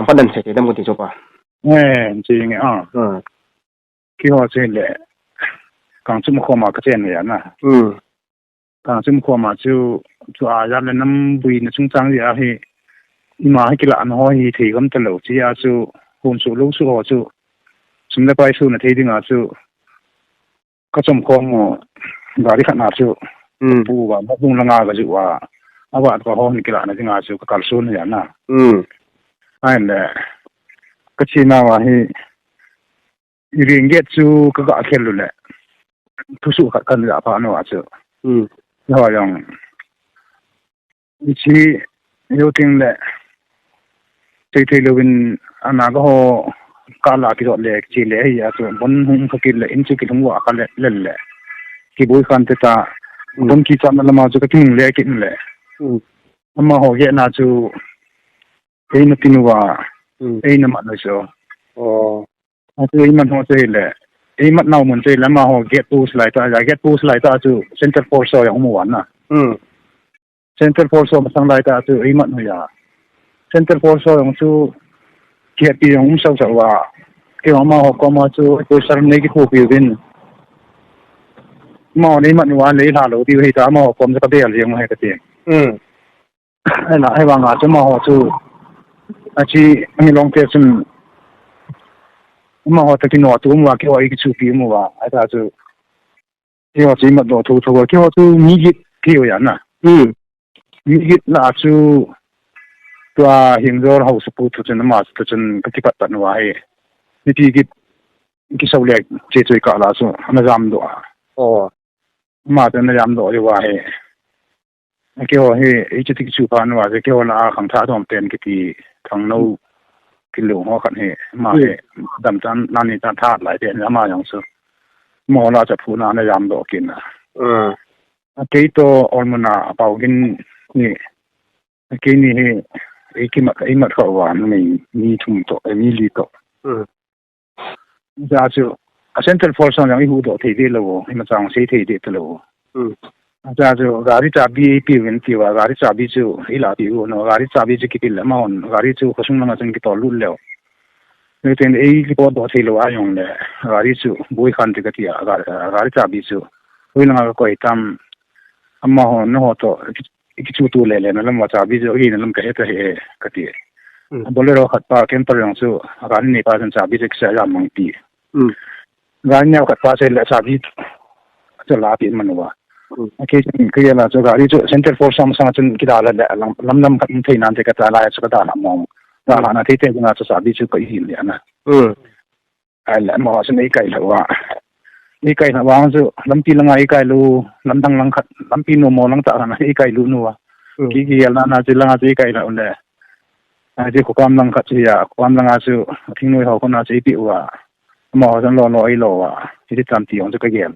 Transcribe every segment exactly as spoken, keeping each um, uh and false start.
Hot dan sei thei dem kati chu pa. Eh, chi nge a. Hmm. Keiho chu le. Kangchum khoma ka chen ve na. Hmm. Kangchum khoma chu, chu a ja le nam buina chungchang jeh a hi. Ima hi kilah na ho hi thei gam talou chi a chu. Hun su lo su ho chu. Sum le pai suna thei dinga chu. Ka chom khom u, gari khat na chu, hmm, pu va, ma bung langa ka ju va, a va ka ho ni kila na dinga chu ka kal sun ya na. Hmm. Ai le, ka chi na va hi, i ring get chu ka ga khel lu le, thu su khat kan ja pha no a chu. Hmm. Ho jong, Hichi, yo ting le, thei thei louvin, ana ka ho, ka la ki dot le, chi le, hi a chu, bon hung kha kit le, in chu ki lhung wa kha le, le le. Ki boi khan te ta, mm, bon ki chan na lama chu ka ki hung le, ki le. Mm. Ama ho ge na chu, ei na tin wa, mm, ei na ma na so. Oh. Atu iman ho chu hile, imat nau mun chu hile, amaho gate post lai ta, ya gate post lai ta chu center force ho jong um uva na. Hmm. Center force ho masang lai ta chu imat ho ya. Center force ho jong chu kihepi jong um sau sau uva. Kei amaho koma chu poster nei kithopi uvin. Amaho nei mat uva lei lha lou diu hi ta amaho kom chu ka bel jeng u hi kati. Hmm. Ahinla, ahivanga chu amaho chu, achi, angi long te chun, amaho toh kinoh tu um uva, keiho i kichupi um uva, ahita chu, keiho chu imat doh thotho uva, keiho chu mi get keiho ya na. Hmm. Mi get lah a chu, tua Hengjol haosapu thu chun, ama thu chun, ka kipat pat uva hi. Mipi get, kisau le, che choi kah lah chu, ana jam doh a. Oh. Ama chu ana jam doh uva hi. Keiho hi, hiche ti kichu pha uva, keiho lah a khangthah dom pen kiti, khangnou, kilung ho khat hi, ama hi, hmm, dam chan, nani chan that lai pen, ama jong chu. Mo la cha phu na, ana jam doh kit na. Ah. Akei toh, Olmon a, Apaogin ni, akei ni hi, ei kimat, ei mat kha uva, mi, mi thum toh, eh, mi li toh. Hmm. Cha chu, a central force jong i huhdoh thei deh lou, imacha sei thei deh talou. Hmm. Cha chu, gari chabi i peuvin tia, gari chabi chu, i la peh u no, gari chabi chu kipil le, amahon, gari chu khosung langa chun kitol lut leu. Nei ten ei report doh thei lou a jong le, gari chu, boi khan te ka tia, gari, gari chabi chu, hoi langa ka koi tam, amaho, nangho toh, i kichu tu le le, na lam va chabi chu, i na lam ka he ta he, ka ti. Hmm. Bolero khat pa, camper jong chu, gari nei pa chun chabi chu kisa jam mang ti. Hmm. Gari neo khat pa chu le chabi chu la peh man uva. Hmm. Akei chun, kei la chu gari chu, center force sam sang chun kida la le, lam, lam lam khat thei nan te ka ta la chu ka ta la mong. Ta la na thei te nga chu chabi chu ka i hin le na. Hmm. Ahile, amaho chun eikai lhah uva. Eikai lhah uva chu, lampi langa eikai lut, lamdang lang khat, lampi nom mo lang tah khat a eikai lut uva. Hmm. Ki, kigel na, na chu langa chu eikai lhah u le. Achu khokam lang khat chu hia, khokam langa chu, thingnoi ho kona chu eipeh uva. Amaho chun lo lo eilo uva. Hiche chan ti jong chu ka gel.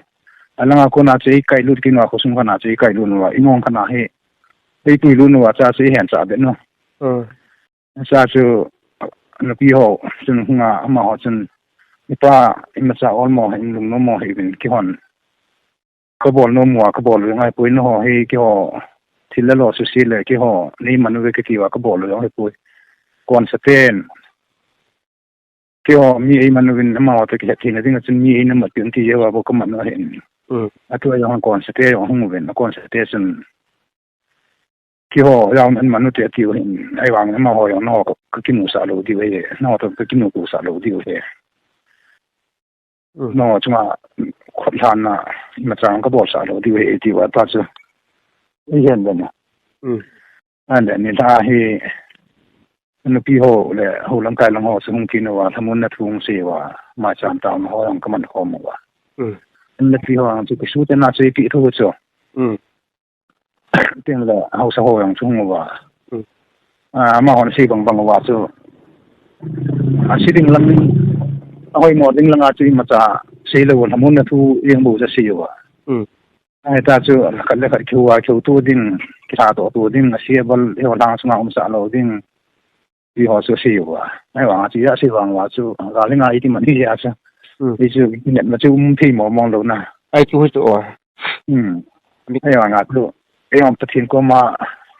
Alanga kona chu eikai lut kit uva, khosung khat na chu eikai lut uva. Ingong khat na hi, eipui lut uva, cha chu eihen cha be no. Hmm. Cha chu, nupi ho, chun hunga, amaho chun, ipa, imacha olmo, in lungnom mo hi uvin, keihon. Ka bol nom uva, ka bol u ngai poi, nangho hi, keiho, thil le lo suse le, keiho, nei man uve kati uva, ka bol u ngai poi. Kon sa ten. Keiho, mi ei man uvin, amaho toh kihet theina dinga chun, mi ei na mat peh un ti jeh uva bou ka man u ahin. Mm. Atua jong kon sa te jong hung uvin, kon sa te chun. Keiho, jong an man u te tiu hin, ahivang amaho jong nangho ka, ka kimusah lou diu ahi, nangho toh ka kimuto sah lou diu ahi. Mm. Nangho chunga, khut lhan na, imacha ka bolsah lou diu ahi, tiu a ta chu. Eihen le na. Mm. Ahile, nilhah hi, nupi ho le, hou lamkai lang ho chu hung kit uva, lhamonna thu hung sei uva, maicham taona ho jong ka man khom uva. Mm. Nupi ho jong chu, kisute na chu eipeh tho chu. Mm. Tin le, haosa ho jong chu hung uva. Hmm. Ah, amahon asei bang bang uva chu. Asei ding lam, ahoimo ding langa chu imacha sei lou, lhamonna thu jeng bou chu asei uva. Hmm. Ahita chu, khat le khat kihou a, kihouto ding, kilhadoh to ding, asei abal, eiho lang sunga umsah lou ding. Ti ho chu asei uva. Ahivanga chu, asei vang uva chu, gal ingai ti man hi a chu. Hmm. Hichu, kinepna chu um thei mong mong lou na. Ai chu, chu, oh. Hmm. Mi- Ahivanga chu, eiho Pathen koma,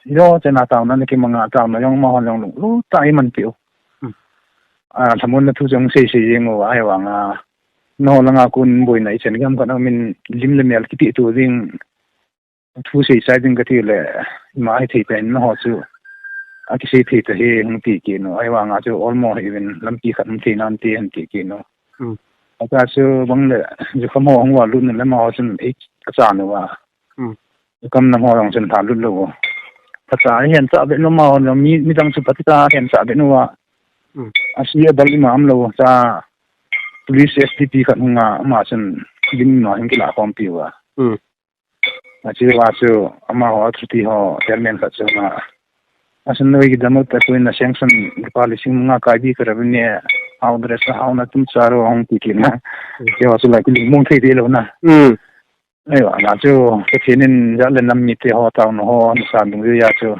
jo, chena taona, na kimanga taona, jong amahon jong lunglut tah a eiman peh u. Hmm. a, lhamonna thu jong sei sei jeng u ahivanga, nangho langa kon boina ichan gam khat a um in lim le mel kiti tu ding, thu sei chai ding kati le, ima hithei pen nangho chu akisei thei ta hi hung ti kit u, ahivanga chu olmo hih uvin lampi khat hung thei nante hung ti kit u. Hmm. Ata chu bang le, jukham ho hung valut na le amaho chun ei kachan uva. Hmm. Jukham nam ho jong chun lhalut lou u. Phacha ahin cha be nu amaho jong mi, midang chu phacha ahin cha be nu uva. Hmm. Asi a bal ima um lou cha police S D P khat hung a ama chun lim no hin kila khompi uva. Hmm. Achi uva chu amaho authority ho chairman khat chu ama. Asun noi ki damu ta kuin na sanction pa lising nga kai bi kara bine. How dress how na tum charo hung ti kit na. Hmm. Keiho chu la ki ling mong thei de lou na. Hmm. Aiwa, na chu, Pathen in jat le nam mite ho taona ho, na san dung ya chu.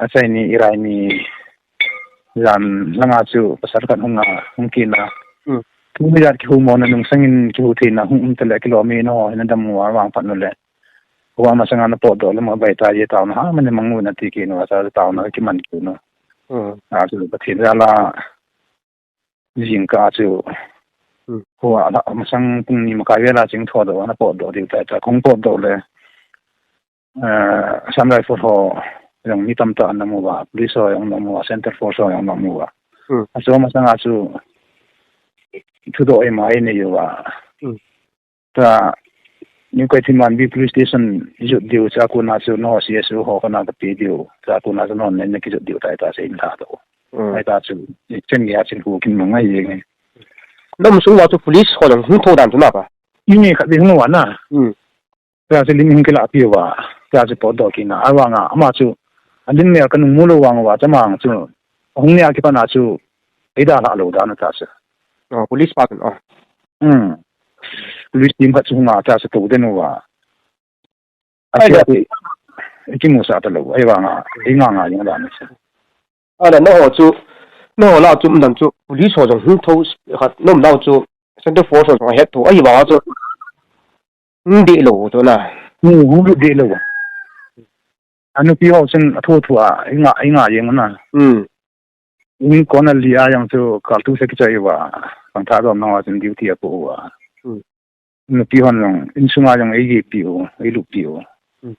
Achai ni irai ni jan langa chu, pasal khat hung a, hung kit na. Hmm. Thu mi jat kihu mo na nung sangin kihu thei na, hung um ta le kilom e na ho, hina dam mo a vang phat nu le. Hua masanga na potdoh le mo bai ta ye taona ha, mane mangu na ti kit nu, asa taona kiman kit nu. Hmm. A chu, Pathen jal a, jingkah chu. Hmm. Hua la, masang pung ni makai vela ching thodoh, na potdoh diu tai ta, kong potdoh le. Eh, Assam Rifle ho jong mi tamtah ana mu uva, police ho jong ana mu uva, Central Force ho jong ana mu uva. Hmm. Achu masanga chu thudoh ima inei uva. Hmm. Ta, New Keithelmanbi Police Station jot diu cha kona chu nangho C S O ho kona kape diu cha kona chu nangho na kijot diu tai ta sei in lha to. Hmm. Ai ta chu, chen gei a chen khu kin mangai jeng e. Nom sung uva chu police ho jong hung thou dan chu na pa. Imi khat ding hung uva na. Hmm. Tia chu lim hung kila pi uva. Tia chu potdoh kit na. Ahivanga, ama chu, alim mel kanung mu lou vang uva, chamang chu. Ahung nia kipat na chu, eida lha lou dan ta chu. Oh, police pa chu, oh. Hmm. Police team khat chu hung a, tia chu tou den uva. Ai, atia chu, ikimu sa ta lou, ahivanga, inga nga jeng dan chu. Ana, nangho chu, nangho la chu, um dan chu, police ho jong hung thou, khat, nom dan chu, Central Force ho jong ahet thou, ahivanga chu, hung deh lou chu na. Hmm, hung deh lou. Anupi ho chun athu thu a, inga, inga jeng na. Hmm. In kona li a jong chu, kal tu se kichai uva, kang tha dom na ho chun duty apo uva. Hmm. Nupi hon jong, insunga jong eijepi u, eilupi u. Hmm.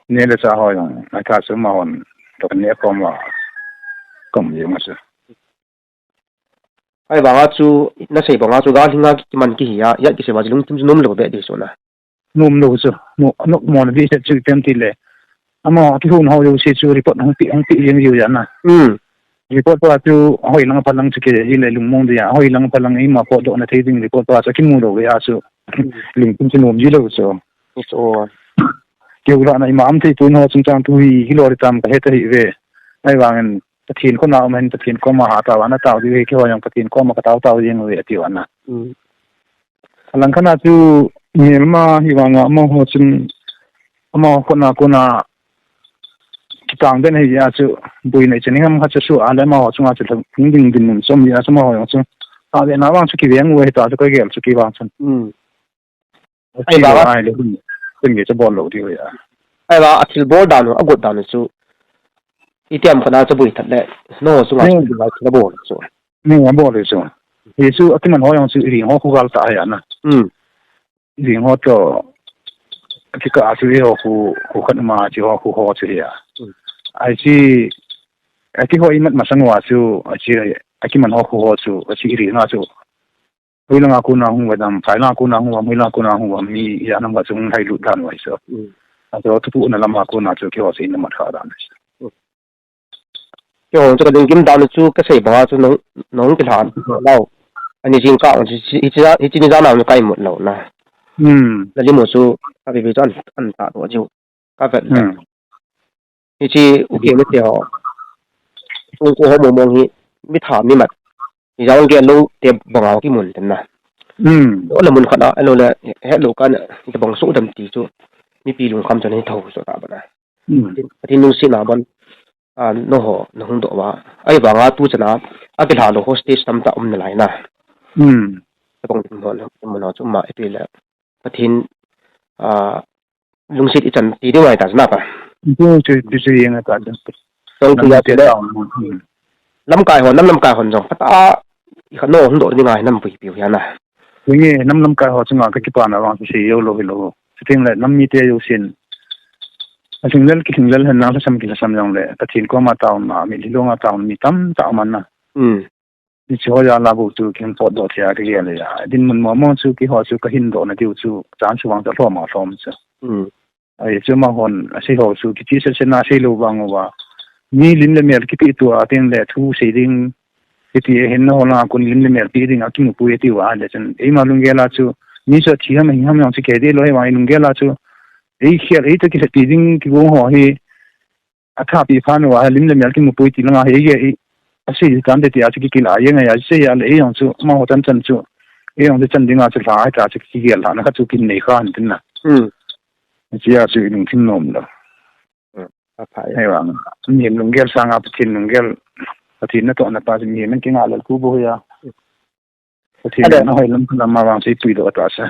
Ne le cha ho jong, aitha chu amahon, to ne khom uva, kom jeng u chu. Ahivanga chu, nasei banga chu, gal hinga kiman kihi a, ijat kisei uva chu lungthim chu nom lou be ding chu na. Nom lou chu, no, no, mo na dehset chu ipi ham tile. Ama, kihou ho jouse chu report hung pe, hung pe jeng jiu ahi na. Hmm. Report pa chu, ahoi lang apha lang chu kei le lungmong ding a, ahoi lang apha lang ima potdoh na thei ding report pa chu kimu lou ve a chu. Hmm. Lungthim chu nom ji lou chu. Yes, oh. Keu la na ima um thei poi, nangho chungchang thu hi, kilo ri tam kahe ta hi ve. Ahivangin, Pathen koma um hen, Pathen koma ha tao, ana tao diu hi, keiho jong Pathen koma katao tao jeng uve, ati uva na. Hmm. Alang khat a chu, melma hivanga amaho chun, amaho kona kona kitang den ahi a chu, boina ichan ham khat chu su a le amaho chunga chu lhung ding dinmun chu um a chu amaho jong chu. A ve na vang chu kiveng u ahi ta chu kagel chu kivang chun. Hmm. Ahivanga, ai le, ken ge chu bol lou diu ahi a. Ahivanga athil bol dan u, agot dan u chu. Itiham khat a chu boi that le, nangho chunga chu, hmm, thil bol chu. Ni a bol le chu. Hichu akiman ho jong chu iring ho khu gal ta ahi a na. Hmm. Iring ho to, akikah a chu eiho khu, khu khat ma chu ho khu ho chu ahi a. Hmm. Ahi chu, akihoi mat masang uva chu, achu, akiman ho khu ho chu, achu iring a chu. Hoilanga kona hung uva dam, phailanga kona hung uva, hoilanga kona hung uva, mi ijat ham khat chu hung lhailut dan uva hi chu. Hmm. Achu thupuina lama kona chu keiho chu ina mat kha dan hi chu. Hmm. Keiho chu kalungkim dan chu kasei banga chu nahung, nahung kilhan lou. Ani jingkah chu hiche, hiche, hiche ni jan a ka imut lou na. Hmm. Nalim u chu kavevi chu an, an tah doh jiu. Kavet le. Hmm. Hiche u keng te ho. Songko ho mong mong hi mi tha mi mat. Ijat gel lou te banga kimun ten na. Hmm. Ole mun khat a, ole hetlou kah a, tabang soh dem ti chu. Mipi lungkham chu nahi thou chu ta bana. Hmm. Pathen lungsetna bon, a, nangho, nahung doh uva. Ahivanga tu chan a, akilha lou hostage tamtah um nalai na. Hmm. Tabang mun ho, mun ho chu ma ipi le. Pathen, a, lungset ichan ti ding ngai ta chu na pa. Chu, chu, chu, chu, jeng ta chu. Tong tu ya chu le. Hmm. Lamkai hon, nam lamkai hon jong phatah a i khat no hung doh ding a hi nam puipiu hi ana. Hinge, nam lamkai ho chunga ka kipana vang chu sei jou lou hilou. Chuteng le nam mite jousen a lhinglel kilhinglel hen lang, lhasam kilhasam jong le Pathen koma taona, mitlhi longa taona mi tamtah um ana. Hiche ho jal a bou chu kihung potdoh thei a kagel e. Dinmun mong mong chu keiho chu kahin dohna diu chu chance vang chu alhom alhom chu. Ahi chu amahon asei ho chu kichehsel sel na sei lou vang uva, mi lim le mel kipeh tua teng le thu sei ding, hiti ahin, nangho langa kon lim le mel peh ding a kimupui ati uva le chun eima lunggel a chu mi chu athi ham ahi ham jong chu kidei lou, ahivang i lunggel a chu ei khel, eitoh kilheppi ding kigong ho hi athapi phat uva lim le mel kimupui ti langa hi eige, asei tante tia chu kikila jeng ahi, asei a le ei jong chu amaho chan chan chu ei jong chu chan dinga chu lha hita chu kigel lhahna khat chu kin nei kha hintin na. Hichea chu i lungthim nom lou. Ahivang mihem lunggel sanga Pathen lunggel, Pathen natohna pa chu mihem in kingah lel khu bou hi a. Pathen in ahoi lam phalam a vang chu i puidoh tah sa.